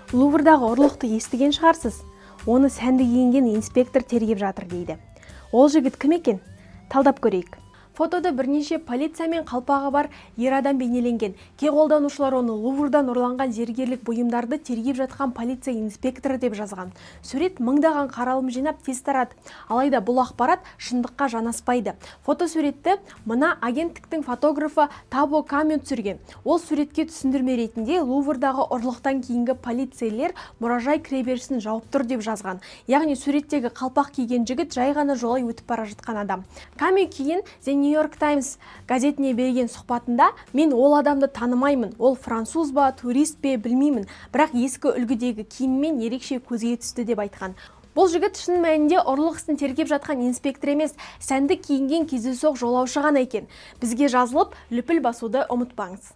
Луврдағы ұрлықты естіген шығарсыз. Оны сәнді киінген инспектор тергеп жатыр дейді. Ол жігіт кім екен? Талдап көрейік. Фотода бірнеше полиция мен қалпағы бар ер адам бейнеленген. Кей қолданушылар оны Луврдан ұрланған зергерлік бұйымдарды тергеп жатқан полиция инспекторы деп жазған. Сурет мыңдаған қаралым жинап, тез тарады. Алайда бұл ақпарат шындыққа жанаспайды. Фотосуретті мына агенттіктің фотографы Табо Камю түсірген. Ол суретке түсіндірме ретінде «Луврдағы ұрлықтан кейінгі полицейлер мұражай кіреберісін жауып тұр» деп жазған. Яғни суреттегі қалпақ киген жігіт жай ғана жолай өтіп бара жатқан адам. Камю кейін The New York Times газетіне берген сұхбатында: «Мен ол адамды танымаймын, ол француз ба, турист пе, білмеймін, бірақ ескі үлгідегі киіммен ерекше көзге түсті» деп айтқан. Бұл жігіт шын мәнінде ұрлық ісін тергеп жатқан инспектор емес, сәнді киінген кездейсоқ жолаушы ғана екен. Бізге жазылып, лүпіл басуды ұмытпаңыз.